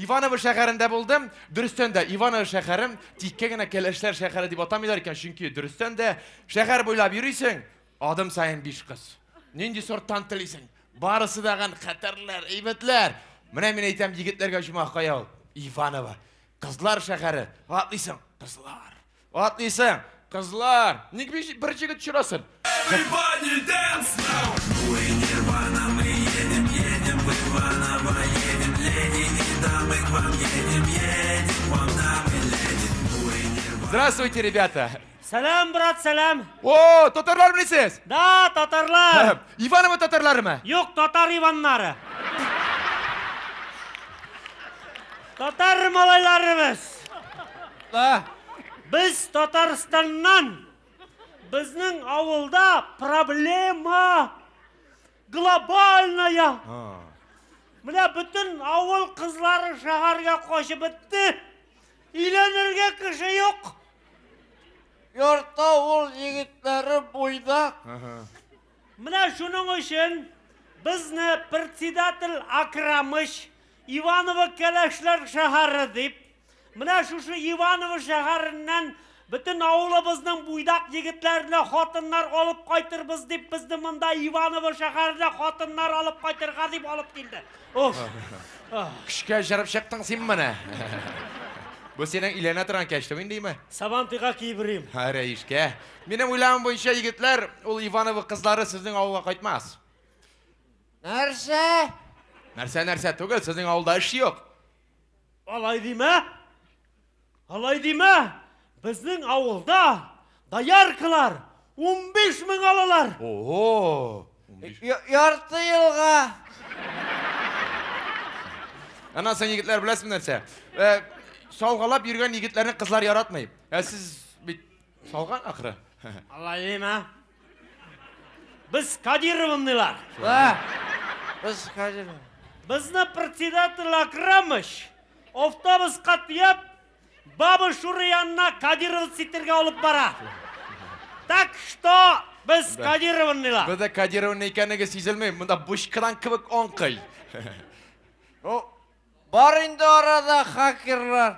Иваново шәһәрендә булдым. Дөрестән дә, Иваново шәһәрен тиккә генә кәләшләр шәһәре дип атамыйлар икән, чөнки дөрестән дә шәһәр буйлап йөрисең, адым саен биш кыз. Нинди сорттан телисең? Барысы дагын хәтәрләр, әйбәтләр. Менә мин әйтәм егетләргә җомга кая ул? Иваново. Кызлар шәһәре. Атлыйсың, кызлар. Атлыйсың, кызлар. Ник бер җегет очрасын? Everybody dance now! Ну и нирвана, мы едем, едем в Иваново, едем, леди и дамы, к вам едем, едем, к вам дамы, леди. Ну и нирвана. Здравствуйте, ребята. Сәлам, брат, сәлам. О, татарлар белесез? Да, татарлар. Иваново татарларымы? Юк, татар Иваннары. Татар малайларыбыз. Да. Без Татарстаннан. Безнең авылда проблема глобальная. Менә бөтен авыл кызлары шәһәргә качып бетте. Өйләнергә кеше юк. Ярты авыл егетләре буйдак. Менә шуның өчен безне председатель Акрамыч Иваново кәләшләр шәһәре дип, менә шушы Иваново шәһәреннән бөтен авылыбызның буйдак егетләренә хатыннар алып кайтырбыз дип безне монда Иваново шәһәренә хатыннар алып кайтырга дип алып килде. Оф. Көчкә җырып чыктың син менә. Бу синең өйләнә торган кәчтүм индеме? Сабантуйга киеп йөрим. Рәишкә. Минем уйлавым буенча, егетләр, ул Иваново кызлары сезнең авылга кайтмас. Нәрсә? Нәрсә, нәрсә түгел, сезнең авылда эш юк. Алай димә. Алай димә. Безнең авылда дояркалар 15 мең алалар. Ого! Ярты елга. Аннан соң, егетләр, беләсезме нәрсә? Салгалап йөргән егетләрне кызлар яратмый. Ә сез бит салган ахры. Алай димә. Без кодированныйлар. Да. Без кодированный. Безне председатель Акрамыч автобуска төяп Баба Шура янына кодироваться итәргә алып бара. Так что без кодированныйлар. Бездә кодированный икәнлеге сизелми. Монда бочкадан кебек аңкый. Ну, бар инде арада хакерлар.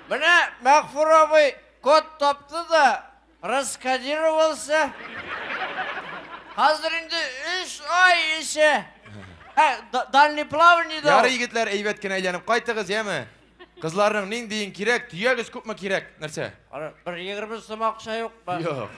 Менә Мәгъфур абый код тапты да, раскодировался. Хәзер инде өч ай эчә. Ә, дальний плавание да. Ярый, егетләр, әйбәт кенә әйләнеп кайтыгыз, яме? Кызларның ниндиен кирәк, төягез күпме кирәк? Нәрсә? Ара, бер 20 сум акча юкмы? Юк.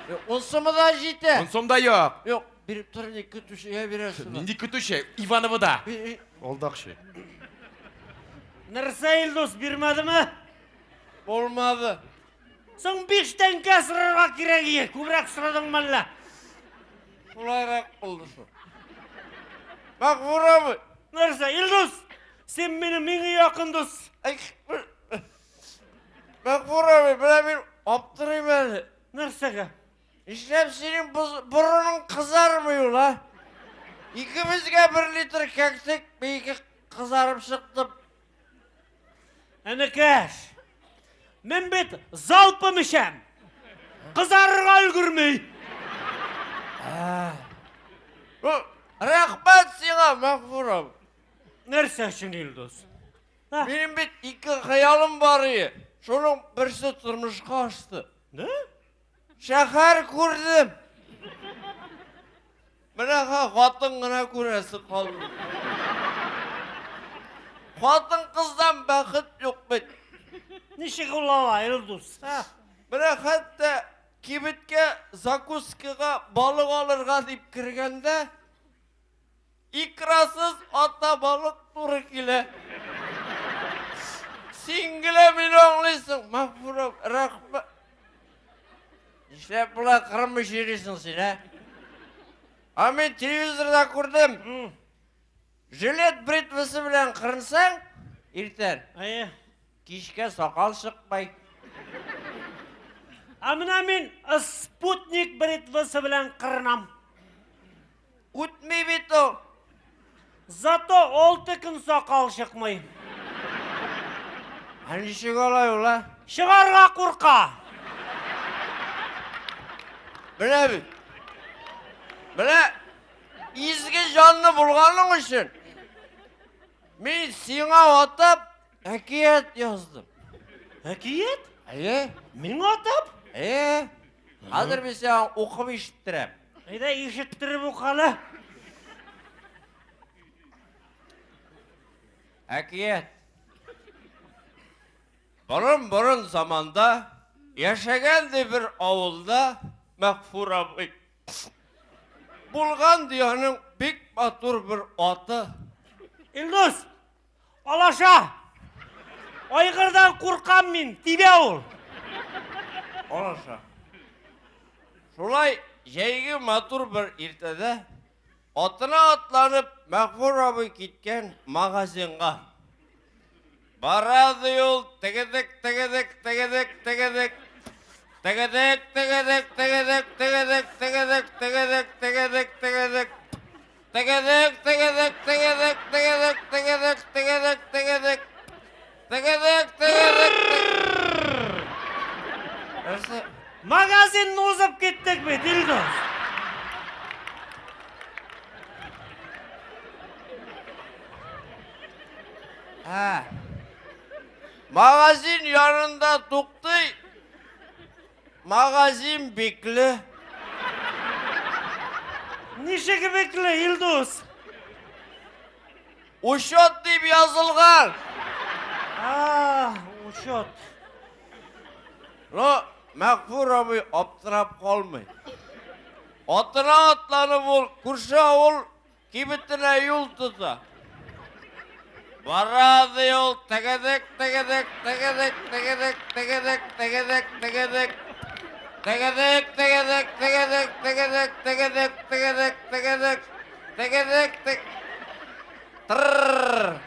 Юк, 10 сумы да җитә. 10 сум да юк. Юк, биреп тор инде, көтүчегә бирәсең. Нинди көтүче? Ивановода. Алдакчы. Нәрсә, Илдус, бирмәдеме? Булмады. Соң биш тәңкә сорарга кирәк ие, күбрәк сорадыңмы әллә? Шулайрак булды шул. Мәгъфур абый. Нәрсә, Илдус, син минем иң якын дус. Ай, Мәгъфур абый, менә мин аптырыйм әле. Нәрсәгә? Нишләп синең борының кызармый ул, а? Икебезгә бер литр кәктек, ике кызарып чыктым. Энекәш, мин бит залпом эчәм. Кызарырга өлгерми. Рәхмәт сиңа, Мәгъфур абый. Нәрсә өчен, Илдус? Минем бит ике хыялым бар иде. Шуның берсе тормышка ашты. Да? Шәһәр күрдем. Менә хатын гына күрәсе калды. Хатын кыздан бәхет юк бит. Ничек ул алай, Илдус? Менә хәтта кибеткә закускага балык алырга дип кергәндә икрасыз ата балык туры килә. Син генә мине аңлыйсың, Мәгъфур, рәхмәт. Нишләп болай кырмыш йөрисең син, ә? А мин телевизорда күрдем. Жилет бритвасы белән кырынсаң, иртән. Әйе. Кичкә сакал чыкмый. Ә менә мин спутник бритвасы белән кырынам. Үтми бит ул. Зато алты көн сакал чыкмый. Ә ничек алай ул, а? Чыгарга курка. Менә бит. Менә изге җанлы булганың өчен. Мин сиңа атап әкият яздым. Әкият? Әйе. Миңа атап? Әйе. Хәзер мин сиңа укып ишеттерәм. Әйдә, ишеттереп ук әле. Әкият. Борын-борын заманда яшәгән ди бер авылда Мәгъфур абый. Булган ди аның бик матур бер аты. Илдус, алаша! Айгырдан куркам мин, тибә ул. Алаша. Шулай җәйге матур бер иртәдә атына атланып Мәгъфур абый киткән магазинга. Бара ди ул тегедек, тегедек, тегедек, тегедек. Тегедек, тегедек, тегедек, тегедек, тегедек, тегедек, тегедек, тегедек. Тегедек, тегедек, тегедек, тегедек, тегедек, тегедек, тегедек. Тегедек, тегедек. Нәрсә? Магазинны узып киттек бит, Илдус. Ә. Магазин янында туктый. Магазин бикле. Ничек бикле, Илдус? Учет дип язылган. А, учет. Но Мәгъфур абый аптырап калмый. Атына атланып ул күрше авыл Кибетенә юл тота. Бара ди ул тегедек, тегедек, тегедек, тегедек, тегедек, тегедек, тегедек. Тегедек, тегедек, тегедек, тегедек, тегедек, тегедек, тегедек, тегедек, тек. Трррр.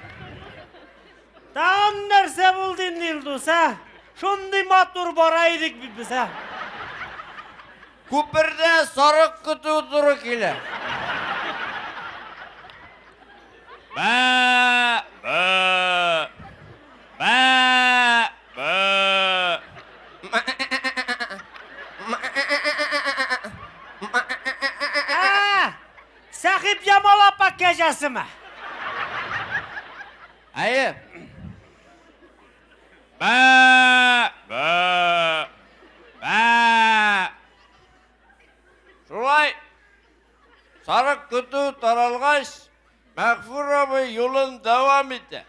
Тагын нәрсә булды инде, Илдус, ә? Шундый матур бара идек бит без, ә? Күпердә сарык көтү туры килә. Бә, бә, бә, бә. Ә, Сәхипҗамал апа кәҗәсеме? Әйе. Бә, бә, бә. Шулай сарык көтү таралгач, Мәгъфур абый юлын дәвам итә.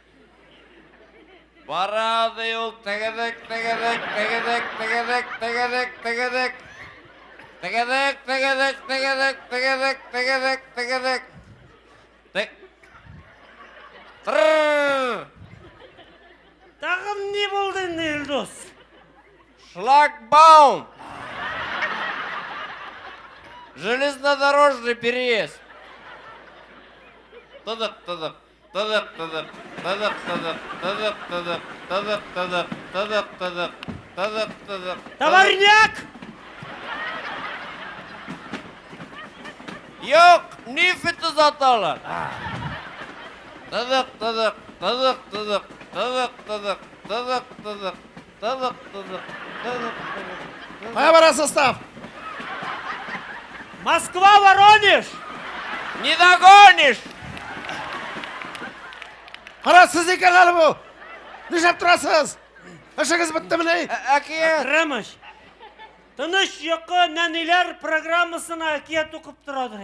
Бара ди ул тегедек, тегедек, тегедек, тегедек, тегедек, тегедек. Тегедек, тегедек, тегедек, тегедек, тегедек, тегедек. Тек. Трррр. Тагын ни булды инде, Илдус? Шлагбаум. Железнодорожный переезд. Тыдык, тыдык, тыдык, тыдык, тыдык, тыдык, тыдык, тыдык, тыдык, тыдык, тыдык, тыдык, тыдык, тыдык. Товарняк! Юк, нефть озаталар. Тыдык, тыдык, тыдык, тыдык, тыдык, тыдык, тыдык, тыдык, тыдык, тыдык, тыдык, тыдык. Кая бара состав? Москва, Воронеж! Не догонишь! Кара, сез икән әле бу. Нишләп торасыз? Эшегез беттемени? Әкият. Рәмеш. Тыныч йокы нәниләр программасына әкият укып торадыр.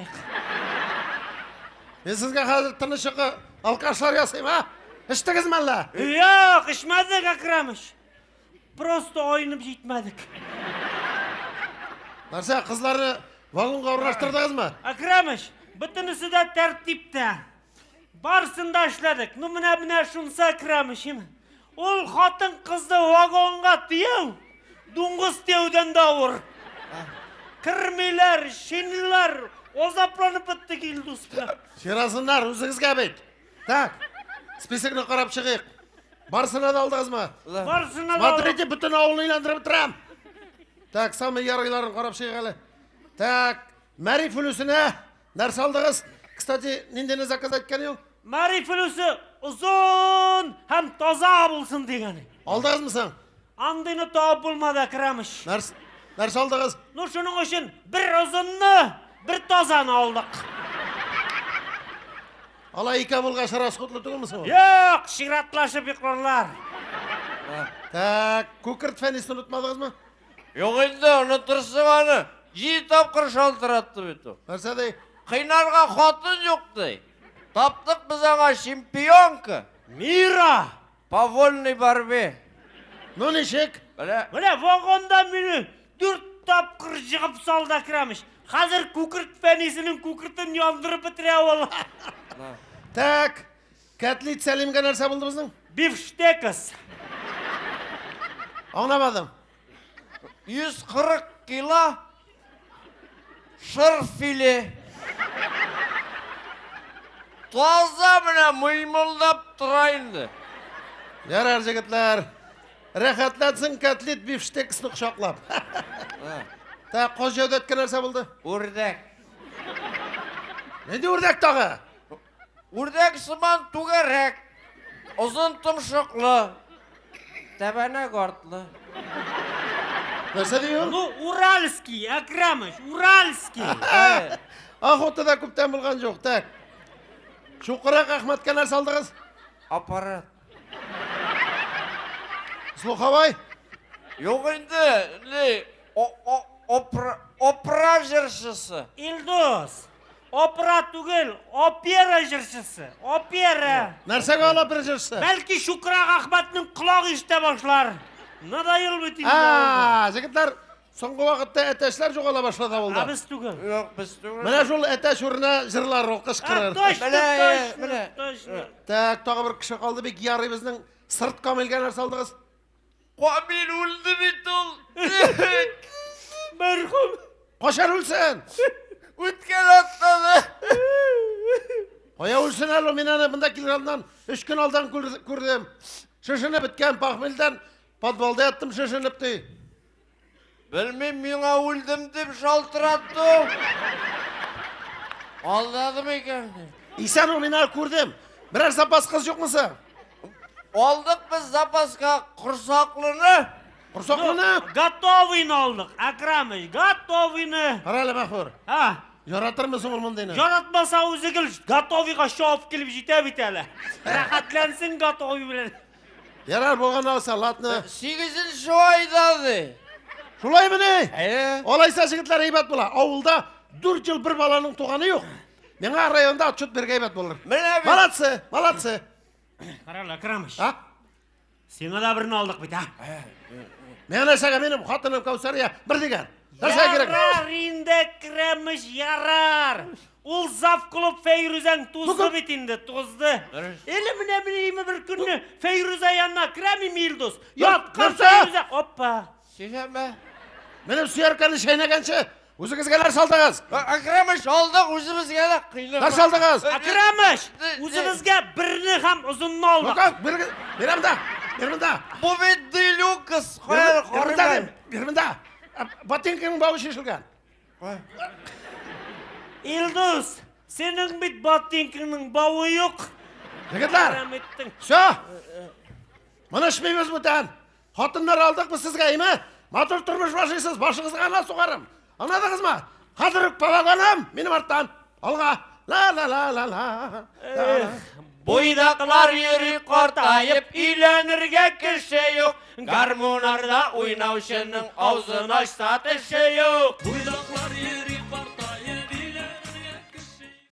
Мин сезгә хәзер тыныч йокы алкашлар ясыйм, а? Эчтегезме әллә? Юк, эчмәдек, Әкрәмыч. Просто айнып җитмәдек. Нәрсә, кызларны вагонга урнаштырдыгызмы? Әкрәмыч, бөтенесе дә тәртиптә. Барысын да эшләдек. Ну менә менә шунысы Әкрәмыч, име? Ул хатын-кызны вагонга төяү, дуңгыз төяүдән дә авыр. Кермиләр, шиниләр, азапланып беттек Илдус белән. Чирасын,нар үзегезгә бит. Так, списокны карап чыгыйк. Барысына да алдыгызмы? Барысына да алдык. Смотрите, бөтен авылны әйләндереп бетерәм. Так, самый ярыйларын карап чыгыйк әле. Так, Мәри Флүсенә Нәрсә алдыгыз? Кстати, ниндине заказ әйткән ул? Мари Флүсе озын һәм таза булсын дигән. Алдыгызмы соң? Андыйны табып булмады, Әкрәмыч. Нәрсә, нәрсә алдыгыз? Ну, шуның өчен бер озынны, бер тазаны алдык. Алай икәү булгач расходлы түгелме соң? Юк, чиратлашып йокларлар. Так, күкерт Фәнисне онытмадыгызмы? Юк инде, онытырсың аны. Җиде тапкыр шалтыратты бит ул. Нәрсә ди? Кыйнарга хатын юк ди. Таптык без аңа чемпионка. Мира! По вольной борьбе. Ну ничек? Менә Менә вагонда мине дүрт тапкыр жыгып салды Әкрәмыч. Хәзер күкерт Фәнисенең күкертен яндырып бетерә ул. Так, кәтлит Сәлимгә нәрсә булды безнең? Бифштекс. Аңламадым. 140 кило шыр филе. Таза менә мыймылдап тора инде. Ярар, җегетләр. Рәхәтләнсен кәтлит бифштексны кочаклап. Так, Каз Җәүдәткә нәрсә булды? Үрдәк. Нинди үрдәк тагы? Үрдәк сыман түгәрәк, озын томшыклы, тәбәнәк артлы. Нәрсә ди ул? Ну, Уральский, Әкрәмыч, Уральский. Охотада күптән булган юк. Так. Чукырак Әхмәткә нәрсә алдыгыз? Аппарат. Слуховой? Юк инде, ни, опра, опра җырчысы. Илдус, опера түгел, опера җырчысы. Опера. Нәрсәгә ул опера җырчысы? Бәлки Чукрак Әхмәтнең колагы ишетә башлар. Надоел бит инде. А, җегетләр, соңгы вакытта әтәчләр югала башлады Ә авылда. без түгел. Юк, без түгел. Менә шул әтәч урынына җырлар ул А, кычкырыр. точно, Менә, точно, менә. точно. Так, тагы бер кеше калды бик ярый безнең сырт Камилгә нәрсә алдыгыз? Камил үлде бит ул. Мәрхүм. Кайчан үлсен? Үткән атнада. Кая үлсен әле мин аны монда килер алдыннан өч көн алдан күрдем. Шешенеп беткән похмельдән подвалда яттым шешенеп ди. Белмим, миңа үлдем дип шалтыратты ул. Алдады микән? Исән ул мин аны күрдем. Берәр запас кыз юкмы соң? Алдык без запаска корсаклыны. Корсаклыны? Готовыйны алдык, Әкрәмыч, готовыйны. Кара әле, Мәхүр. А, Яратырмы соң ул мондыйны? яратмаса үзе гел готовыйга чабып килеп җитә бит әле. Рәхәтләнсен готовый белән. Ярар булган алса, ладно. Сигезенче айда ди. Шулаймыни? Әйе. Алайса җегетләр әйбәт була. Авылда 4 ел бер баланың туганы юк. Миңа районда отчет бирергә әйбәт булыр. Менә бит. Молодцы, молодцы. Кара әле, Әкрәмыч. А? Сиңа да берне алдык бит, а? Миңа нәрсәгә минем хатыным Кәүсәрия бер дигән. Нәрсәгә кирәк? Ярар инде, Әкрәмыч, ярар. Ул зав клуб Фәйрүзәң тузды Бүген- бит инде, тузды. Әле менә менә бер көнне Фәйрүзә янына керәмим Илдус. Яткан нәрсә? Фәйрүзә, опа. Сөйләмә. Минем сөяркәне чәйнәгәнче үзегезгә нәрсә алдыгыз? Әкрәмыч алдык үзебезгә дә кыйнама. Нәрсә алдыгыз? Әкрәмыч, үзебезгә берне һәм озынны алдык. Ну-ка, бир, бир монда. Бир монда. Бу бит делюкс. Бир Кая монда, дим, бир монда. Ботинканың бавы чишелгән. Илдус, синең бит ботинкаңның бавы юк. Егетләр, Әрәм иттең. все. Моны эчмибез бүтән. Хатыннар алдык без сезгә, име? Матур тормыш башлыйсыз, башыгызга гына сугарым. Аңладыгызмы? Хәзер үк по вагонам, минем арттан. Алга. Ла ла ла ла ла. Буйдаклар йөри картаеп, өйләнергә кеше юк. Гармунарда уйнаучының аузын ачса теше юк. Буйдаклар йөри